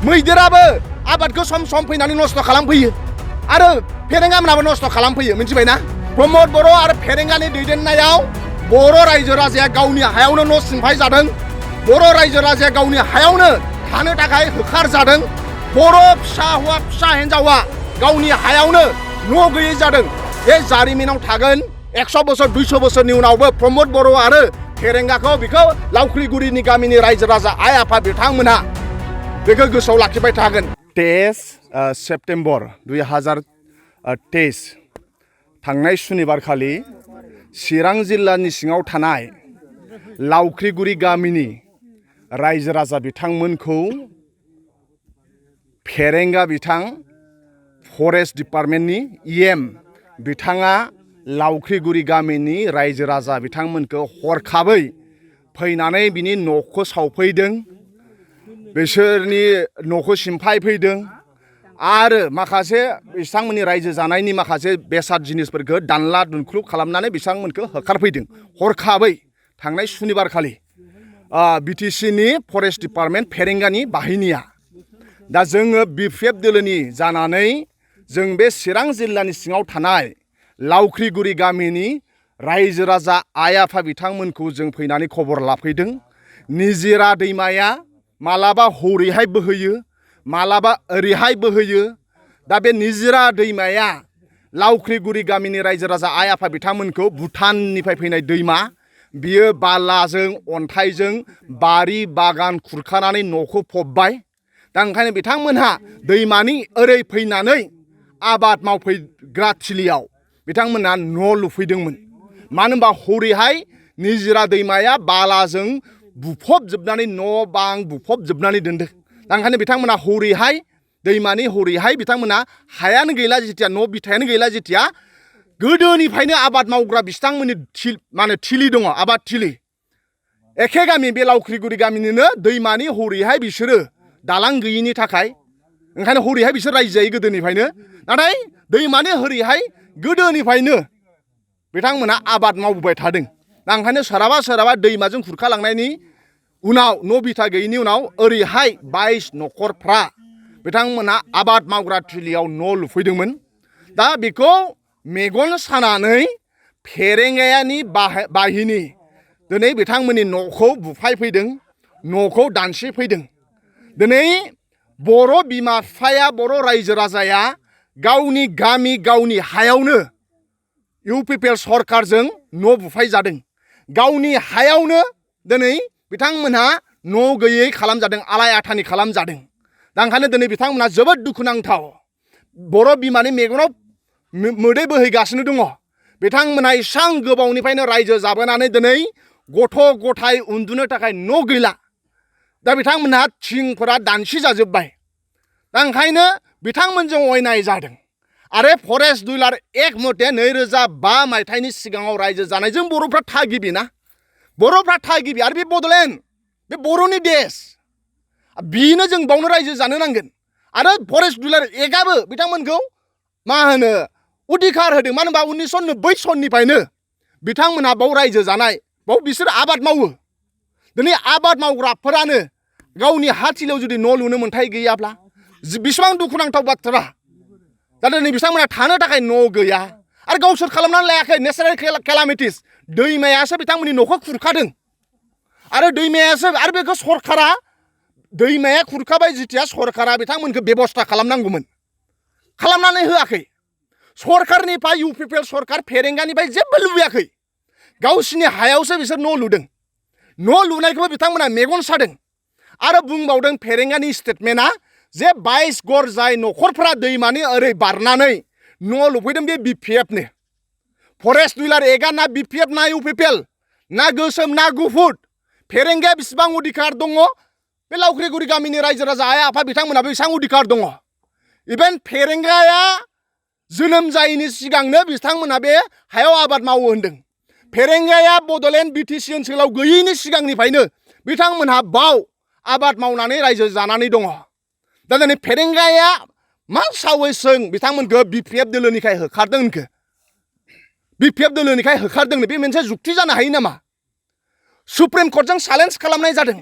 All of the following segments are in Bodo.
मैदेराबो आबादखौ सम सम फैनानै नस्थ' खालामफैयो आरो फेरेंगा मोनाबो नस्थ' खालामफैयो मिथिबायना प्रमद बर' आरो फेरेंगानि दैदेननायाव बर' रायजो राजाया गावनि हायावनो न' सिमफाय जादों बर' रायजो राजाया गावनि हायावनो थानो थाखाय होखार जादों बर' फिसा हौवा फिसा हिन्जावा गावनि हायावनो न' गैयै जादों बे जारिमिनाव थागोन 100 बोसोर 200 बोसोरनि उनावबो प्रमद बर' आरो फेरेंगाखौ बेखौ लावख्रिगुरिनि गामिनि रायजो राजा आइ आफा बिथांमोनहा बेखौ गोसोआव लाखिबाय थागोन 23 सेप्तेम्बर 2023 थांनाय सुनिबार खालि चिरां जिल्लानि सिङाव थानाय लावख्रिगुरि गामिनि रायजो राजा बिथांमोनखौ फेरेंगा बिथां फरेस्ट डिपार्टमेन्टनि EM बिथाङा लावख्रिगुरि गामिनि रायजो राजा बिथांमोनखौ हरखाबै फैनानै बिनि न'खौ सावफैदों बिसोरनि न'खौ सिमफाय फैदों आरो माखासे बिथांमोननि रायजो जानायनि माखासे बेसाद जिनिसफोरखौ दानला दुनख्लुब खालामनानै बिथांमोनखौ होखारफैदों हरखाबै थांनाय सुनिबार खालि BTCनि फरेस्ट डिपार्टमेन्ट फेरेंगानि बाहिनिया दा जोङो BPF दोलोनि जानानै जों बे चिरां जिल्लानि सिङाव थानाय लावख्रिगुरि गामिनि रायजो राजा आइ आफा बिथांमोनखौ जों फैनानै खबर लाफैदों निजिरा दैमाया मालाबा हरैहाय बोहैयो मालाबा ओरैहाय बोहैयो दा बे निजिरा दैमाया लावख्रिगुरि गामिनि रायजो राजा आइ आफा बिथांमोनखौ भुटाननिफ्राय फैनाय दैमा बियो बालाजों अन्थाइजों बारि बागान खुरखानानै न'खौ फबबाय दा ओंखायनो बिथांमोनहा दैमानि ओरै फैनानै आबाद मावफैग्रा थिलियाव बिथांमोनहा न' लुफैदोंमोन मानो होनबा हरैहाय निजिरा दैमाया बालाजों बुफबजोबनानै न' बां बुफबजोबनानै दोनदों दा ओंखायनो बिथांमोनहा हरैहाय दैमानि हरैहाय बिथांमोनहा हायानो गैला जेथिया न' बिथायानो गैला जेथिया गोदोनिफ्रायनो आबाद मावग्रा बिथांमोननि थिलि दङ आबाद थिलि एखे गामि बे लावख्रिगुरि गामिनिनो दैमानि हरैहाय बिसोरो दालां गैयिनि थाखाय ओंखायनो हरैहाय बिसोर रायजो जायो गोदोनिफ्रायनो नाथाय दैमानि हरैहाय गोदोनिफ्रायनो बिथांमोनहा आबाद मावबोबाय थादों दा ओंखायनो सोरहाबा दैमाजों खुरखालांनायनि उनाव न' बिथा गैयिनि उनाव ओरैहाय 22 न'खरफ्रा बिथांमोनहा आबाद मावग्रा थिलियाव न' लुफैदोंमोन दा बेखौ मेगन सानानै फेरेंगायानि बाहिनी दिनै बिथांमोननि न'खौ बुफायफैदों न'खौ दानस्रिफैदों दिनै बर' बिमा बिफाया बर' रायजो राजाया गावनि गामि गावनि हायावनो UPPL सरकारजों न' बुफायजादों गावनि हायावनो दिनै बिथांमोनहा न' गैयै खालामजादों आलाय आथानि खालामजादों दा ओंखायनो दिनै बिथांमोनहा जोबोद दुखुनांथाव बर' बिमानि मेगनाव मोदै बोहैगासिनो दङ बिथांमोनहा एसां गोबावनिफ्रायनो रायजो जाबोनानै दिनै गथ' गथाय उन्दुनो थाखाय न' गैला दा बिथांमोनहा थिंफोरा दानसि जाजोब्बाय दा ओंखायनो बिथांमोनजों अयनाय जादों आरो फरेस्ट दुलार एक मथे 2005 मायथाइनि सिगाङाव रायजो जानायजों बर'फ्रा थागिबि ना बर'फ्रा थागिबि आरो बे बड'लेण्ड बे बर'नि देश बिनो जों बावनो रायजो जानो नांगोन आरो फरेस्ट दुलार एकआबो बिथांमोनखौ मा होनो अधिकार होदों मानो होनबा 1990 सननिफ्रायनो बिथांमोनहा बाव रायजो जानाय बाव बिसोर आबाद मावो दिनै आबाद मावग्राफोरानो गावनि हा थिलियाव जुदि न' लुनो मोन्थाय गैयाब्ला बेसेबां दुखुनांथाव बाथ्रा दा दिनै बिथांमोनहा थानो थाखाय न' गैया आरो गावसोर खालामनानै लायाखै नेचारेल केलामिटिस दैमायासो बिथांमोननि न'खौ खुरखादों आरो दैमायासो आरो बेखौ सरकारा दैमाया खुरखाबाय जेथिया सरकारा बिथांमोनखौ बेबस्था खालामनांगौमोन खालामनानै होआखै सरकारनिफ्राय UPPL सरकार फेरेंगानिफ्राय जेबो लुबैयाखै गावसिनि हायावसो बिसोर न' लुदों न' लुनायखौबो बिथांमोना मेगन सादों आरो बुंबावदों फेरेंगानि स्टेटमेन्टआ जे 22 घर जाय न'खरफ्रा दैमानि ओरै बारनानै न' लुफैदों बे BPFनो फरेस्ट दुलार एकआ ना BPF ना UPPL ना गोसोम ना गुफुर फेरेंगाया बेसेबां अधिकार दङ बे लावख्रिगुरि गामिनि रायजो राजा आइ आफा बिथांमोनहाबो बेसेबां अधिकार दङ इभेन फेरेंगाया जोनोम जायैनि सिगांनो बिथांमोनहा बे हायाव आबाद मावो होनदों फेरेंगाया बड'लेण्ड BTC ओनसोलाव गैयैनि सिगांनिफ्रायनो बिथांमोनहा बाव आबाद मावनानै रायजो जानानै दङ दा दिनै फेरेंगाया मा सावैसों बिथांमोनखौ BPF दोलोनिखाय होखारदों होनखो BPF दोलोनिखाय होखारदों बे मोनसे जुक्ति जानो हायो नामा सुप्रिम कर्टजों चेलेन्ज खालामनाय जादों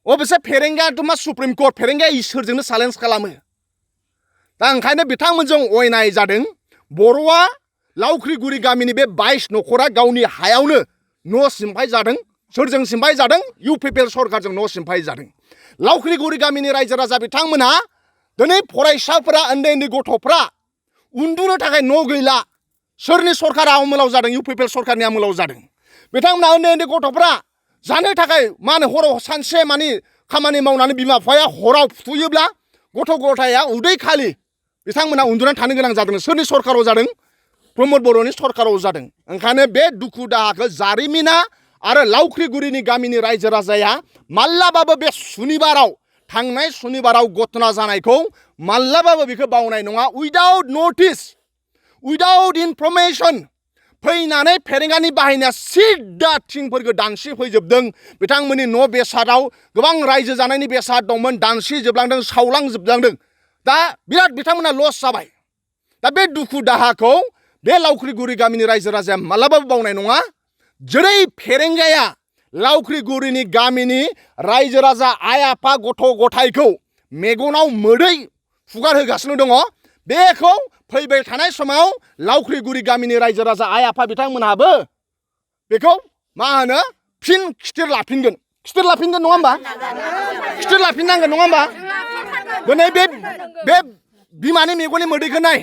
अबसे फेरेंगायाथ' मा सुप्रिम कर्ट फेरेंगाया इसोरजोंनो चेलेन्ज खालामो दा ओंखायनो बिथांमोनजों अयनाय जादों बर'आ लावख्रिगुरि गामिनि बे 22 न'खरा गावनि हायावनो न' सिमफाय जादों सोरजों सिमफाय जादों इउपिपिएल सरकारजों न' सिमफाय जादों लावख्रिगुरि गामिनि रायजो राजा बिथांमोनहा दिनै फरायसाफोरा उन्दै उन्दै गथ'फ्रा उन्दुनो थाखाय न' गैला सोरनि सरकारा आमोलाव जादों इउपिपिएल सरकारनि आमोलाव जादों बिथांमोनहा उन्दै उन्दै गथ'फ्रा जानो थाखाय मा होनो हराव सानसे मानि खामानि मावनानै बिमा बिफाया हराव फुथुयोब्ला गथ' गथाया उदै खालि बिथांमोनहा उन्दुनानै थानो गोनां जादों सोरनि सरकाराव जादों प्रमद बर'नि सरकाराव जादों ओंखायनो बे दुखु दाहाखौ जारिमिना आरो लावख्रिगुरिनि गामिनि रायजो राजाया माब्लाबाबो बे सुनिबाराव थांनाय सुनिबाराव घटना जानायखौ माब्लाबाबो बेखौ बावनाय नङा उइदाउट नटिस उइदाउट इनफरमेसन फैनानै फेरेंगानि बाहायनाया सिदा थिंफोरखौ दानसि फैजोबदों बिथांमोननि न' बेसादाव गोबां रायजो जानायनि बेसाद दंमोन दानसि जोबलांदों सावलांजोबलांदों दा बिराद बिथांमोना लस जाबाय दा बे दुखु दाहाखौ बे लावख्रिगुरि गामिनि रायजो राजाया मालाबाबो बावनाय नङा जेरै फेरेंगाया लावख्रिगुरिनि गामिनि रायजो राजा आइ आफा गथ' गथायखौ मेगनाव मोदै फुगार होगासिनो दङ बेखौ फैबाय थानाय समाव लावख्रिगुरि गामिनि रायजो राजा आइ आफा बिथांमोनहाबो बेखौ मा होनो फिन खिथिर लाफिनगोन नङा होमबा खिथिर लाफिननांगोन नङा होमबा दिनै बे बिमानि मेगननि मोदैखौ नाय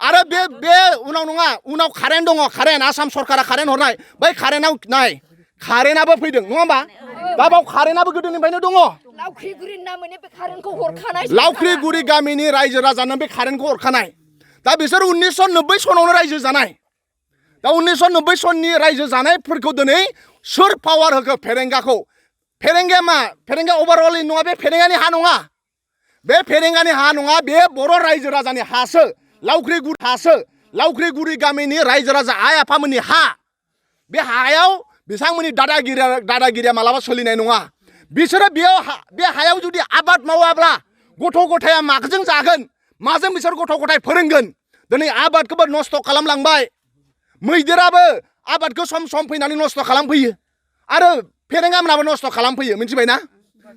आरो बे उनाव नङा उनाव कारेन्ट दङ कारेन्ट आसाम सरकारा कारेन्ट हरनाय बै कारेन्टआव नाय कारेन्टआबो फैदों नङा होमबा दा बाव कारेन्टआबो गोदोनिफ्रायनो दङ लावख्रिगुरि गामिनि रायजो राजानो बे कारेन्टखौ हरखानाय दा बिसोर 1990 सनावनो रायजो जानाय दा 1990 सननि रायजो जानायफोरखौ दिनै सोर पावार होखो फेरेंगाखौ फेरेंगाया मा फेरेंगा अभारअल नङा बे फेरेंगानि हा नङा बे फेरेंगानि हा नङा बे बर' रायजो राजानि हासो लावख्रिगुरि गामिनि रायजो राजा आइ आफामोननि हा बे हायाव बिथांमोननि दादागिरिया मालाबा सोलिनाय नङा बिसोरो बे हायाव जुदि आबाद मावाब्ला गथ' गथाया माजों जागोन माजों बिसोर गथ' गथाय फोरोंगोन दिनै आबादखौबो नस्थ' खालामलांबाय मैदेराबो आबादखौ सम सम फैनानै नस्थ' खालामफैयो आरो फेरेंगामोनाबो नस्थ' खालामफैयो मिथिबायना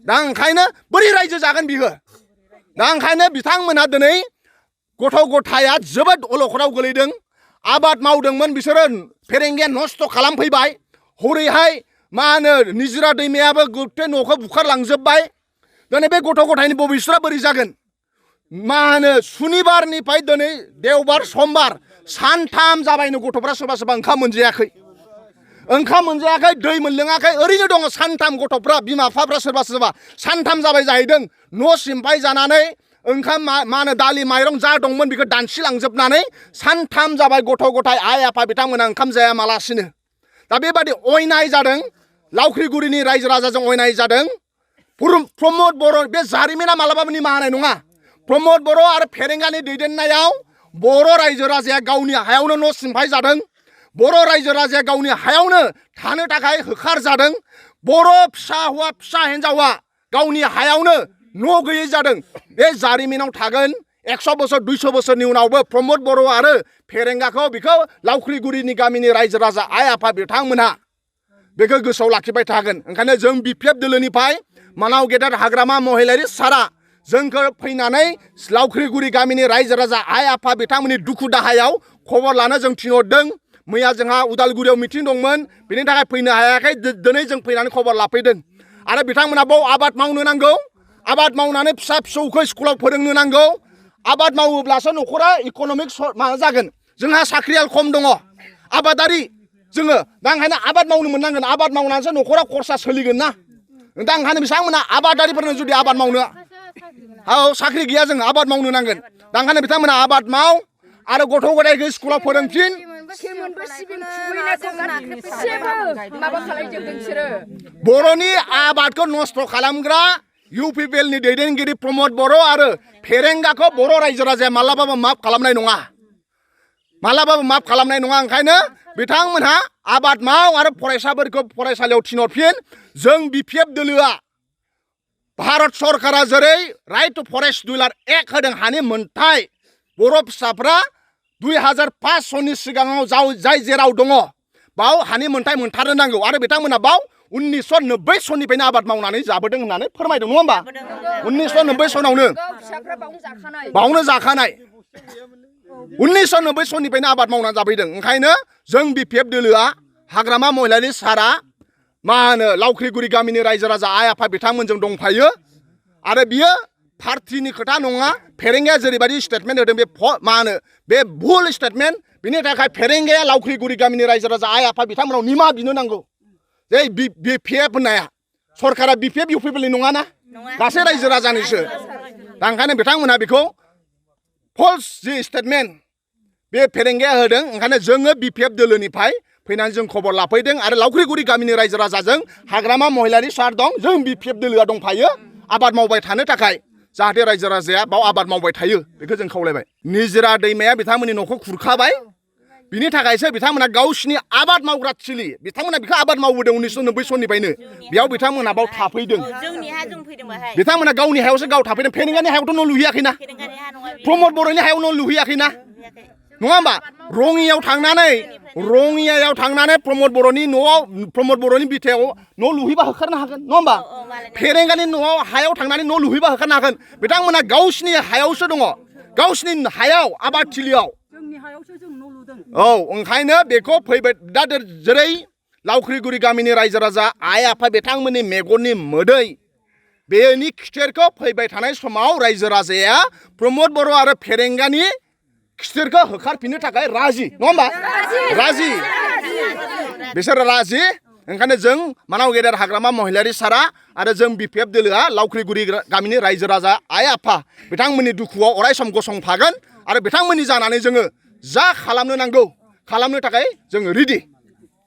दा ओंखायनो बोरै रायजो जागोन बियो दा ओंखायनो बिथांमोनहा दिनै गथ' गथाया जोबोद अलखदाव गोलैदों आबाद मावदोंमोन बिसोरो फेरेंगाया नस्थ' खालामफैबाय हरैहाय मा होनो निजिरा दैमायाबो गथे न'खौ बुखारलांजोबबाय दिनै बे गथ' गथायनि भबिष्यतआ बोरै जागोन मा होनो सुनिबारनिफ्राय दिनै देवबार समबार सानथाम जाबायनो गथ'फ्रा सोरबा ओंखाम मोनजायाखै दै मोनलोङाखै ओरैनो दङ सानथाम गथ'फ्रा बिमा बिफाफ्रा सोरबा सानथाम जाबाय जाहैदों न' सिमफाय जानानै ओंखाम मा होनो दालि माइरं जा दंमोन बेखौ दानसिलांजोबनानै सानथाम जाबाय गथ' गथाय आइ आफा बिथांमोना ओंखाम जायामालासिनो दा बेबादि अयनाय जादों लावख्रिगुरिनि रायजो राजाजों अयनाय जादों प्रमद बर' बे जारिमिना मालाबाबो निमाहा होनाय नङा प्रमद बर' आरो फेरेंगानि दैदेननायाव बर' रायजो राजाया गावनि हायावनो न' सिमफाय जादों बर' रायजो राजाया गावनि हायावनो थानो थाखाय होखारजादों बर' फिसा हौवा फिसा हिन्जावा गावनि हायावनो न' गैयै जादों बे जारिमिनाव थागोन 100 बोसोर 200 बोसोरनि उनावबो प्रमद बर' आरो फेरेंगाखौ बेखौ लावख्रिगुरिनि गामिनि रायजो राजा आइ आफा बिथांमोनहा बेखौ गोसोआव लाखिबाय थागोन ओंखायनो जों बिपिएफ दोलोनिफ्राय मानाव गेदेर हाग्रामा महिलारि सारा जोंखौ फैनानै लावख्रिगुरि गामिनि रायजो राजा आइ आफा बिथांमोननि दुखु दाहायाव खबर लानो जों थिनहरदों मैया जोंहा उदालगुरियाव मिटिं दंमोन बेनि थाखाय फैनो हायाखै दिनै जों फैनानै खबर लाफैदों आरो बिथांमोना बाव आबाद मावनो नांगौ आबाद मावनानै फिसा फिसौखौ स्कुलाव फोरोंनो नांगौ आबाद मावोब्लासो न'खरा इक'नमिक माबा जागोन जोंहा साख्रियाल खम दङ आबादारि जोङो दा ओंखायनो आबाद मावनो मोननांगोन आबाद मावनानैसो न'खरा खरसा सोलिगोन ना दा ओंखायनो बिथांमोना आबादारिफोरनो जुदि आबाद मावनो साख्रि गैया जों आबाद मावनो नांगोन दा ओंखायनो बिथांमोना आबाद माव आरो गथ' गथायखौ स्कुलाव फोरोंफिन बर'नि आबादखौ नस्थ' खालामग्रा इउपिपिएलनि दैदेनगिरि प्रमद बर' आरो फेरेंगाखौ बर' रायजो राजाया मालाबाबो माफ खालामनाय नङा ओंखायनो बिथांमोनहा आबाद माव आरो फरायसाफोरखौ फरायसालियाव थिनहरफिन जों बिपिएफ दोलोआ भारत सरकारा जेरै राइट टु फरेस्ट डुइलार एक्ट होदों हानि मोनथाय बर' फिसाफ्रा 2005 सननि सिगाङाव जाय जेराव दङ बाव हानि मोनथाय मोनथारनो नांगौ आरो बिथांमोना बाव 1990 सननिफ्रायनो आबाद मावनानै जाबोदों होननानै फोरमायदों नङा होमबा 1990 सनावनो बावनो जाखानाय 1990 सननिफ्रायनो आबाद मावनानै जाफैदों ओंखायनो जों बिपिएफ दोलोआ हाग्रामा महिलारि सारा मा होनो लावख्रिगुरि गामिनि रायजो राजा आइ आफा बिथांमोनजों दंफायो आरो बियो पार्टिनि खोथा नङा फेरेंगाया जेरैबायदि स्टेटमेन्ट होदों बे मा होनो बे भुल स्टेटमेन्ट बिनि थाखाय फेरेंगाया लावख्रिगुरि गामिनि रायजो राजा आइ आफा बिथांमोनाव निमाहा बिनो नांगौ जे बिपिएफ होननाया सरकारा बिपिएफ इउपिपिएलनि नङाना गासै रायजो राजानिसो दा ओंखायनो बिथांमोनहा बेखौ फल्स जि स्टेटमेन्ट बे फेरेंगाया होदों ओंखायनो जोङो बिपिएफ दोलोनिफ्राय फैनानै जों खबर लाफैदों आरो लावख्रिगुरि गामिनि रायजो राजाजों हाग्रामा महिलारि सार दं जों बिपिएफ दोलोआ दंफायो आबाद मावबाय थानो थाखाय जाहाथे रायजो राजाया बाव आबाद मावबाय थायो बेखौ जों खावलायबाय निजोरा दैमाया बिथांमोननि न'खौ खुरखाबाय बिनि थाखायसो बिथांमोना गावसिनि आबाद मावग्रा थिलि बिथांमोना बेखौ आबाद मावबोदों 1990 सननिफ्रायनो बेयाव बिथांमोना बाव थाफैदों बिथांमोना गावनि हायावसो गाव थाफैदों फेरेंगानि हायावथ' न' लुहैयाखैना प्रमद बर'नि हायाव न' लुहैयाखैना नङा होमबा रङियायाव थांनानै प्रमद बर'नि न'आव प्रमद बर'नि बिथायाव न' लुहैबा होखारनो हागोन नङा होमबा फेरेंगानि न'आव हायाव थांनानै न' लुहैबा होखारनो हागोन बिथांमोना गावसिनि हायावसो दङ गावसिनि हायाव आबादथिलियाव औ ओंखायनो बेखौ फैबाय दा जेरै लावख्रिगुरि गामिनि रायजो राजा आइ आफा बिथांमोननि मेगननि मोदै बेनि खिथेरखौ फैबाय थानाय समाव रायजो राजाया प्रमद बर' आरो फेरेंगानि खिथेरखौ होखारफिननो थाखाय राजि नङा होमबा राजि बिसोरो राजि ओंखायनो जों मानाव गेदेर हाग्रामा महिलारि सारा आरो जों बिपिएफ दोलोआ लावख्रिगुरि गामिनि रायजो राजा आइ आफा बिथांमोननि दुखुआव अरायसम गसंफागोन आरो बिथांमोननि जानानै जोङो जा खालामनो नांगौ खालामनो थाखाय जोङो रेडि